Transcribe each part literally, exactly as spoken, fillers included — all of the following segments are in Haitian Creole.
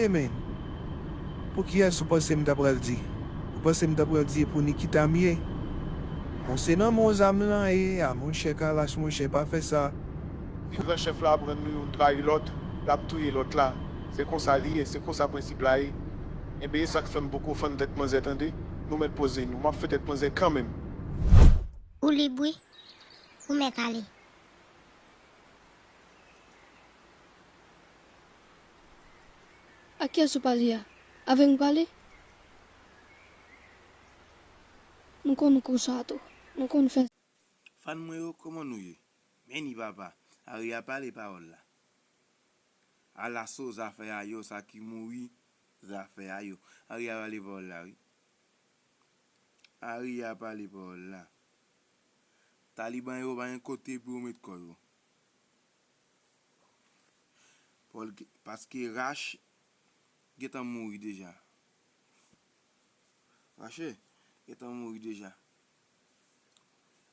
Hey man, pou kiyès ou panse m ta pral di? Ou panse m ta pral di e pou Nikita m ye? Bon, se nan men w zam lan ye a, monchè Kalash, monchè, pa fè sa. Gran chèf la aprann nou youn trayi lòt, l ap touye lòt la. Se konsa li ye, se konsa prensip la ye. Enben, e sa k fè m poko fann tèt manzè, tande. Nou mèt poze nou. M ap fè tèt manzè kanmenm. Ou lib wi. Ou mèt ale. Ak kiyès ou pale a? Avè m ou pale? M konn ou konsa tou. M konn fè. Fan mwen yo, kòman nou ye? Meni papa, Aria pale pawòl la. Alaso zafè a yo, sa ki mouri, zafè a yo. Aria pale pawòl la wi. Aria pale pawòl la. Taliban yo pa gen kote pou yo met kò yo. Paske Rach gentan mouri deja. Rache gentan mouri deja.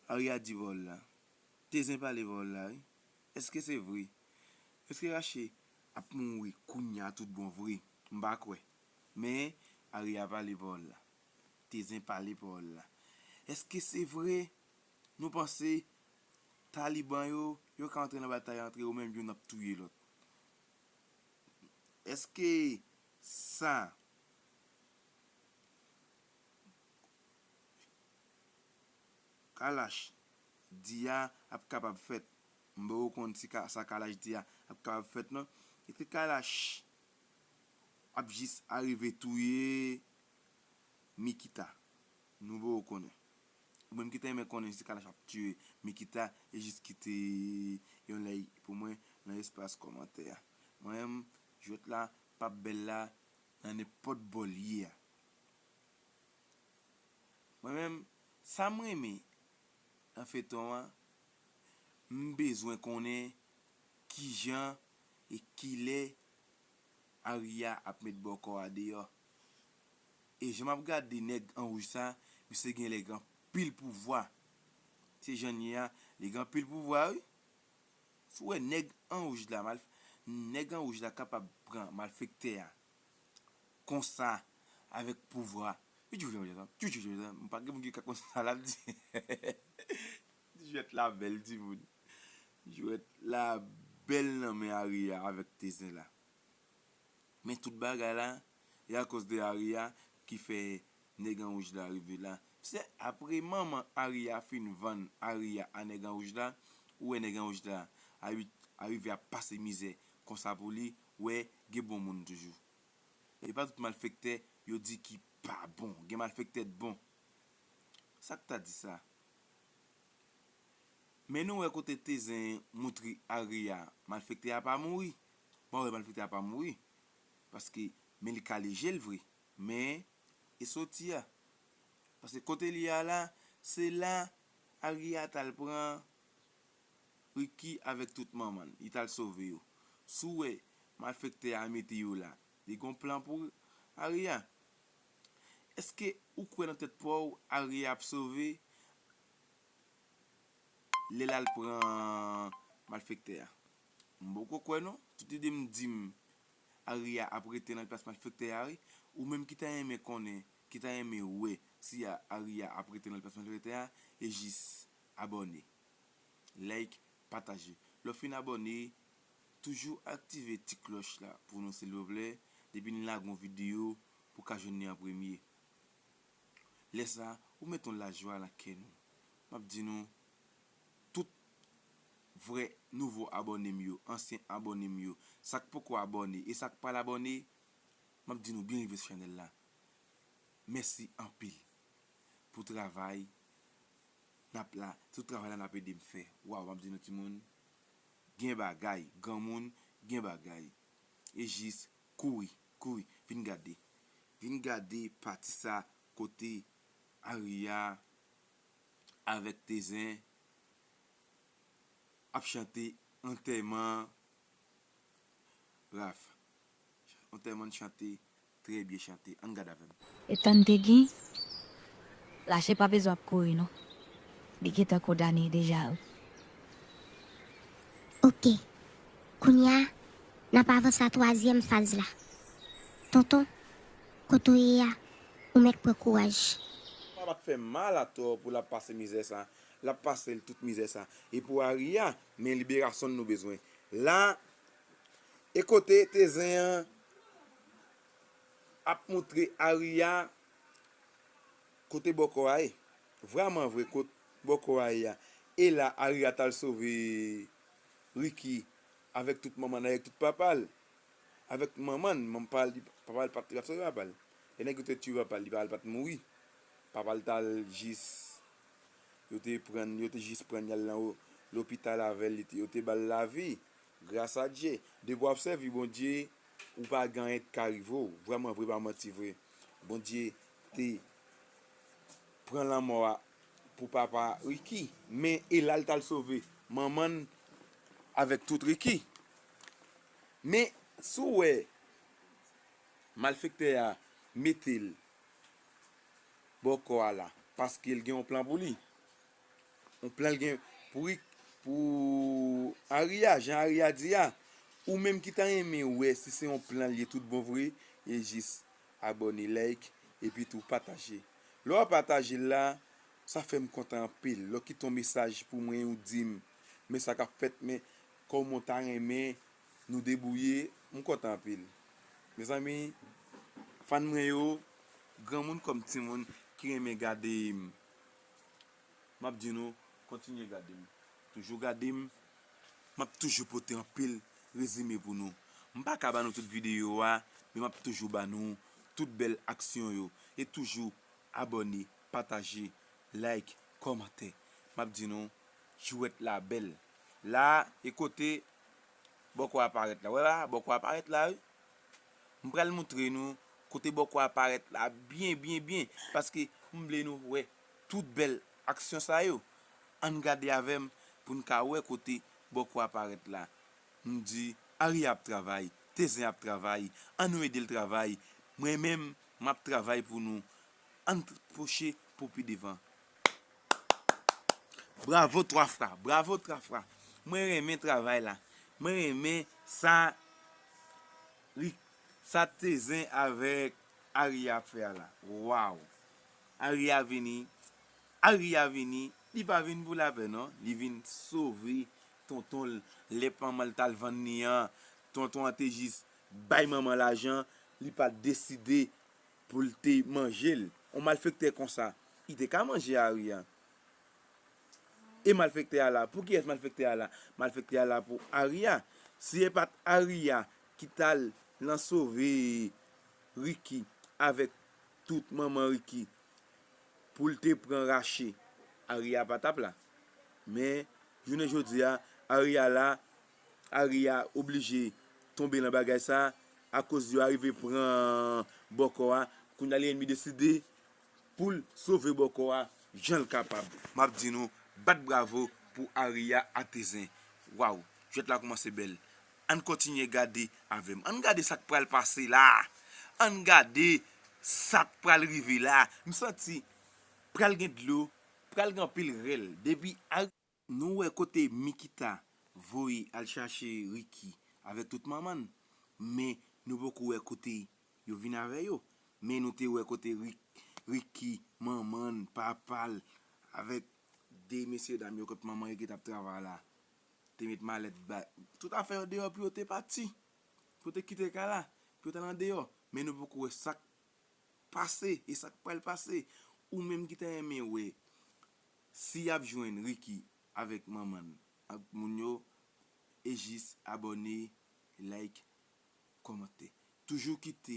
Aria di pawòl la. Tezen pale pawòl la wi. Èske se vre? Èske Rache ap mouri kounya tout bon vre? M pa kwè. Men Aria pale pawòl la. Tezen pale pawòl la. Èske se vre? Nou panse Taliban yo, yo ka antre nan batay antre yo menm youn ap touye lòt. Èske sa Kalash di a ap kapab fèt? M poko konn si sa Kalash di a ap kapab fèt non. Èske Kalash ap jis arive touye Mikita? Nou poko konnen. Ou menm ki ta renmen konnen si Kalash ap tiye Mikita e jis kite yon like pou mwen nan espas kòmantè a. Mwen menm, jwèt la p ap bèl la nan nenpòt bò l ye a. Mwen menm, sa m renmen nan feyton an, m bezwen konnen kijan e kilè Aria ap met bòkò a deyò. E jan m ap gade nèg an wouj sa, misye gen lè gen anpil pouvwa. Se jan n ye a, li gen anpil pouvwa wi. Si w wè nèg an wouj la, mal, nèg an wouj la kapab pran malfektè a konsa avèk pouvwa. M pa gen moun ki ka konn sa l ap di. Jwèt la bèl timoun. Jwèt la bèl nan men Aria avèk Tezen la. Men tout bagay la, e akoz de Aria ki fè nèg an wouj la rive la. Se apre manman Aria fin vann Aria a nèg an wouj la, ou wè nèg an wouj la a, arive ap pase mizè konsa pou li, wè gen bon moun toujou. E pa tout malfektè yo di ki pa bon, gen malfektè t bon. Sa k ta di sa? Men nou wè kote Tezen moutre Aria, malfektè a pa mouri. Bon, wè malfektè a pa mouri. Paske men li kale je l vre. Men e soti a. Paske kote li a la, se la Aria t al pran Ricky avèk tout manman l. Li t al sove yo. Si w wè malfektè a mete yo la, li gen yon plan pou Aria. Èske ou kwè nan tèt pa w Aria ap sove lè l al pran malfektè a? M poko kwè non. Tout ide m di m Aria ap rete nan plas malfektè a wi. Ou menm ki ta renmen konnen, ki ta renmen wè si Aria ap rete nan plas malfektè a, e jis abòne, like, pataje. Lè w fin abòne, toujou aktive ti klòch la pou nou silvouplè. Depi n lage yon videyo, pou w ka jwenn li an premye. Lè sa, ou met yon lajwa nan kè nou. M ap di nou, tout vrè nouvo abòne m yo, ansyen abòne m yo, sa k poko abòne e sa k pral abòne, m ap di nou byen rive sou chanèl la. Mèsi anpil pou travay n ap la, tout travay la n ap ede m fè. Waw, m ap di nou timoun, gen bagay, granmoun, gen bagay. E jis kouri, kouri, vin gade. Vin gade pati sa kote Aria avèk Tezen ap chante antèman Raf. Antèman chante, trè byen chante. Ann gad avè m. E tann te gen, Lache pa bezwen ap kouri non. Li gentan kondane deja wi. Ok. Kounye a, n ap avanse a twazyèm faz la. Tonton, kote w ye a, ou mèt pran kouraj. Papa t fè mal atò pou l ap pase mizè sa. L ap pase l tout mizè sa. E pou Aria, men liberasyon nou bezwen. La, e kote Tezen an ap montre Aria kote bòkò a ye. Vrèman vre, kot bòkò a ye a. E la, Aria t al sove Ricky avèk tout manman l, avèk tout papa l. Avèk manman l, manman pa l, papa l pa t, li pa t sove papa l. E nèg yo te tiye papa l, li pa, li pa t mouri. Papa l t al jis, yo te pran, yo te jis pran l, y al nan o-, lopital avè l, li te, yo te ba l lavi. Gras a Dye. Depi w ap sèvi Bondye, ou pa gen anyen k ka rive w. Vrèman vre, pa manti vre. Bondye te pran lanmò a pou papa Ricky. Men e la l t al sove manman l avèk tout Ricky. Men si w wè malfektè a mete l bòkò a la, paske l gen yon plan pou li. Yon plan l gen pou Rick, pou Aria, jan Aria di a. Ou menm ki ta renmen wè si se yon plan l ye tout bon vre, e jis abòne, like, epi tou pataje. Lè w ap pataje l la, sa fè m kontan anpil. Lè w kite yon mesaj pou mwen, ou di m, men sa k ap fèt, men kòman w ta renmen nou debouye, m kontan anpil. Mezanmi, fan mwen yo, granmoun kòm timoun ki renmen gade m, m ap di nou, kontinye gade m. Toujou gade m. M ap toujou pote anpil rezime pou nou. M pa ka ba nou tout videyo a, men m ap toujou ba nou tout bèl aksyon yo. E toujou abòne, pataje, like, kòmante. M ap di nou, jwèt la bèl. La, e kote bòkò a parèt la. Wè la, bòkò a parèt la, wi. M pral montre nou kote bòkò a parèt la byen, byen, byen. Paske m vle nou wè tout bèl aksyon sa yo. Ann gade avè m pou n ka wè kote bòkò a parèt la. M di, Aria ap travay, Tezen ap travay, ann nou ede l travay. Mwen menm, m ap travay pou nou. Ann pwoche pou pi devan. Bravo twa fwa, bravo twa fwa. Mwen renmen travay la. Mwen renmen sa Rick, sa Tezen avèk Aria ap fè a la. Waw. Aria vini, Aria vini, li pa vin pou lapè non, li vin sove tonton l. Lè manman l t al vann li an, tonton an te jis bay manman lajan, li pa t deside pou l te manje l. Yon malfektè konsa, li te ka manje Aria. E malfektè a la, pou kiyès malfektè a la? Malfektè a la pou Aria. Si e pa t Aria ki t al nan sove Ricky avèk tout manman Ricky pou l te pran rache, Aria pa t ap la. Men, jounen jodi a, Aria la, Aria oblije tonbe nan bagay sa, akoz yo arive pran bòkò a. Kounye a li ennmi deside pou l sove bòkò a jan l kapab. M ap di nou, bat bravo pou Aria a Tezen. Waw, jwèt la kòmanse bèl. Ann kontinye gade avè m. Ann gade sa k pral pase la. Ann gade sa k pral rive la. M santi pral gen dlo, pral gen anpil rèl. Depi a Nou wè kote Mikita voye al chache Ricky avèk tout manman l, men nou poko wè kote yo vin avè yo. Men nou te wè kote Rick, Ricky, manman l, papa l, avèk de mesye dam yo kot manman Ricky t ap travay la, te met malèt ba tout afè yo deyò pou yo te pati, pou yo te kite kay la, pou yo t al andeyò. Men nou poko wè sa k pase e sa k pral pase. Ou menm ki ta renmen wè si y ap jwenn Ricky avèk manman l ak moun yo, e jis abòne, like, kòmante. Toujou kite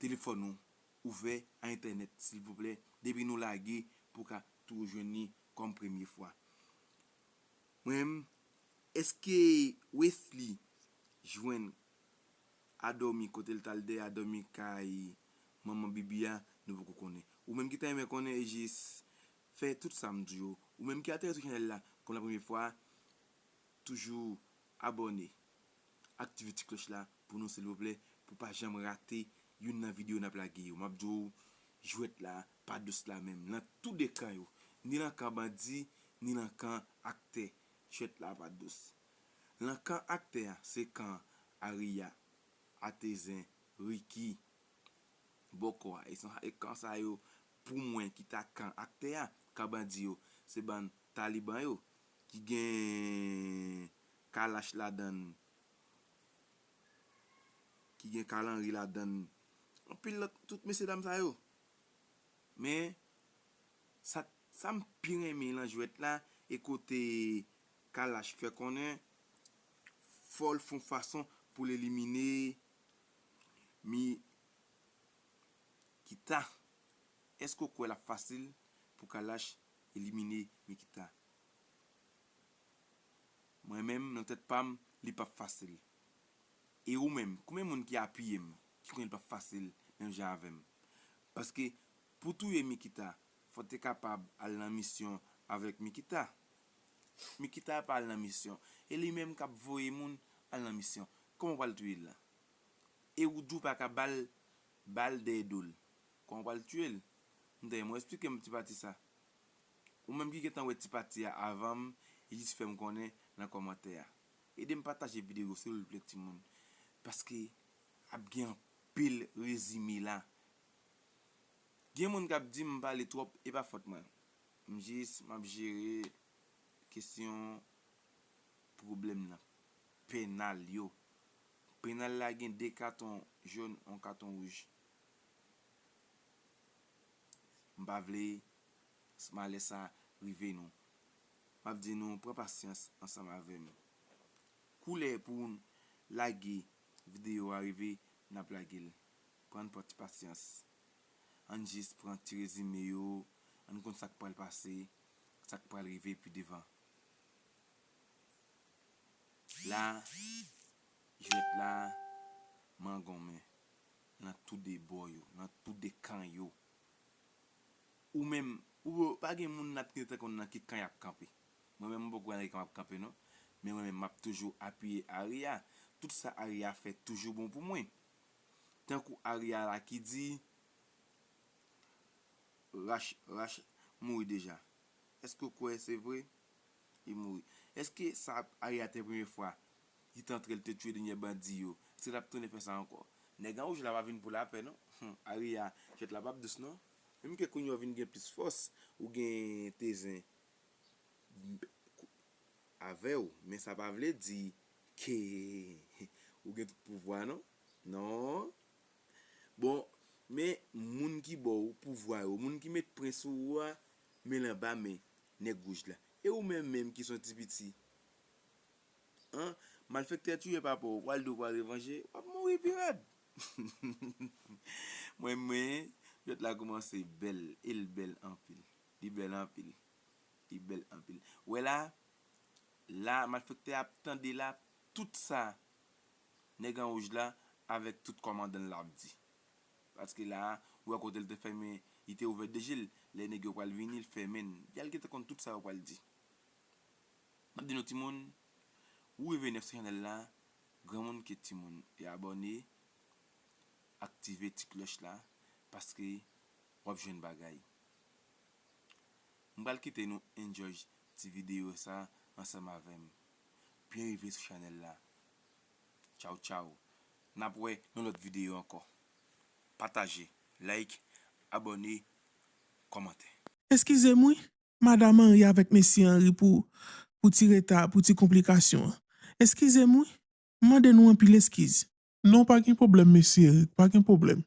telefòn ou ouvè a entènèt, silvouplè. Depi nou lage, pou w ka toujou jwenn li kòm premye fwa. Mwen menm, èske Wesley jwenn a dòmi kote l t al dèyè a dòmi kay manman Bibi a, nou poko konnen. Ou menm ki ta renmen konnen, e jis fè tout sa m di yo. Ou menm ki aterè sou chanèl la kòm la premye fwa, toujou abòne, aktive ti klòch la pou nou silvouplè, pou pa janm rate youn nan videyo n ap lage yo. M ap di w, jwèt la pa dous la menm, nan tou de kan yo, ni nan kan bandi, ni nan kan aktè, jwèt la pa dous. Nan kan aktè a, se kan Aria. Atezen, Ricky, Bòkò a. E se kan sa yo, pou mwen, ki ta kan aktè a, kan bandi yo, se bann taliban yo, ki gen Kalash ladann, ki gen Kalanri ladann, anpil lòt, tout mesyedam sa yo. Men, sa, sa m pi renmen lan jwèt la, e kote Kalash fè konnen, fò l fè yon fason pou l elimine Mikita. Èske w kwè l ap fasil pou Kalash elimine Mikita? Mwen menm, nan tèt pa m, li p ap fasil. E ou menm, konbyen moun ki apiye m, ki konnen li p ap fasil, menm jan avè m? Paske, pou touye Mikita, fò w te kapab al nan misyon avèk Mikita. Mikita pa al nan misyon. E li menm k ap voye moun al nan misyon. Kòman w pral touye l la? E ou di w pa ka ba l, ba l dèyè do l. Kòman w pral touye l? M ta renmen w eksplike m ti pati sa. Ou menm ki gentan wè ti pati a avan m, jis fè m konnen nan kòmantè a. Ede m pataje videyo, silvouplè, timoun. Paske ap gen anpil rezime la. Gen moun k ap di m pale twòp, e pa fòt mwen. M jis, m ap jere kesyon pwoblèm nan. Penal yo. Penal la gen de katon jòn, yon katon wouj. M pa vle s-, malè sa rive nou. M ap di nou, pran pasyans ansanm avè m. Koulè pou n lage videyo a rive, n ap lage l. Pran n pran ti pasyans. Ann jis pran ti rezime yo, ann konn sa k pral pase, sa k pral rive pi devan. La, jwèt la mangonmen nan tou de bò yo, nan tou de kan yo. Ou menm, ou pa gen moun nan ki te konn nan ki kan y ap kanpe. Mwen menm, m poko nan ki kan m ap kanpe, non. Men mwen menm, m ap toujou apiye Aria. Tout sa Aria fè toujou bon pou mwen. Tankou Aria la ki di, Rach, Rach mouri deja. Èske w kwè se vre? Li mouri. Èske sa Aria te premye fwa li te antre, l te touye dènyè bandi yo? Èske l ap tounen fè sa ankò? Nèg an wouj la pa vin pou lapè, non. Hmm, Aria, jwèt la p ap dous, non. Menm ke kounye a w vin gen plis fòs, ou gen Tezen avè w, men sa pa vle di ke ou gen tout pouvwa, non. Non. Bon, men moun ki ba w pouvwa yo, moun ki met pwen sou ou a, men l anba men nèg wouj la. E ou menm menm ki se yon ti piti, an, malfektè touye papa w, w pral di w pral revanje, w ap mouri pi rèd. Mwen, mwen, jwèt la kòmanse bèl, e l bèl anpil. Li bèl anpil. Li bèl anpil. Ou wè la, la, malfektè a ap tande la, tout sa nèg an wouj la avèk tout kòmandan l ap di. Paske la, ou wè kote l te fèmen, li te ouvè de je l. Lè nèg yo pral vini, l fèmen l. L gentan konn tout sa yo pral di. M ap di nou, timoun, ou rive nèf sou chanèl la, granmoun ke timoun, e abòne, aktive ti klòch la, paske w ap jwenn bagay. M pral kite nou enjoy ti videyo sa ansanm avè m. Byen rive sou chanèl la. Tchaw, tchaw. N ap wè nan lòt videyo ankò. Pataje, like, abòne, kòmante. Eskize m wi, madanm Henry avèk mesye Henry pou, pou ti reta, pou ti konplikasyon an. Eskize m wi, m mande nou anpil eskiz. Non, pa gen pwoblèm, mesye Henry, pa gen pwoblèm.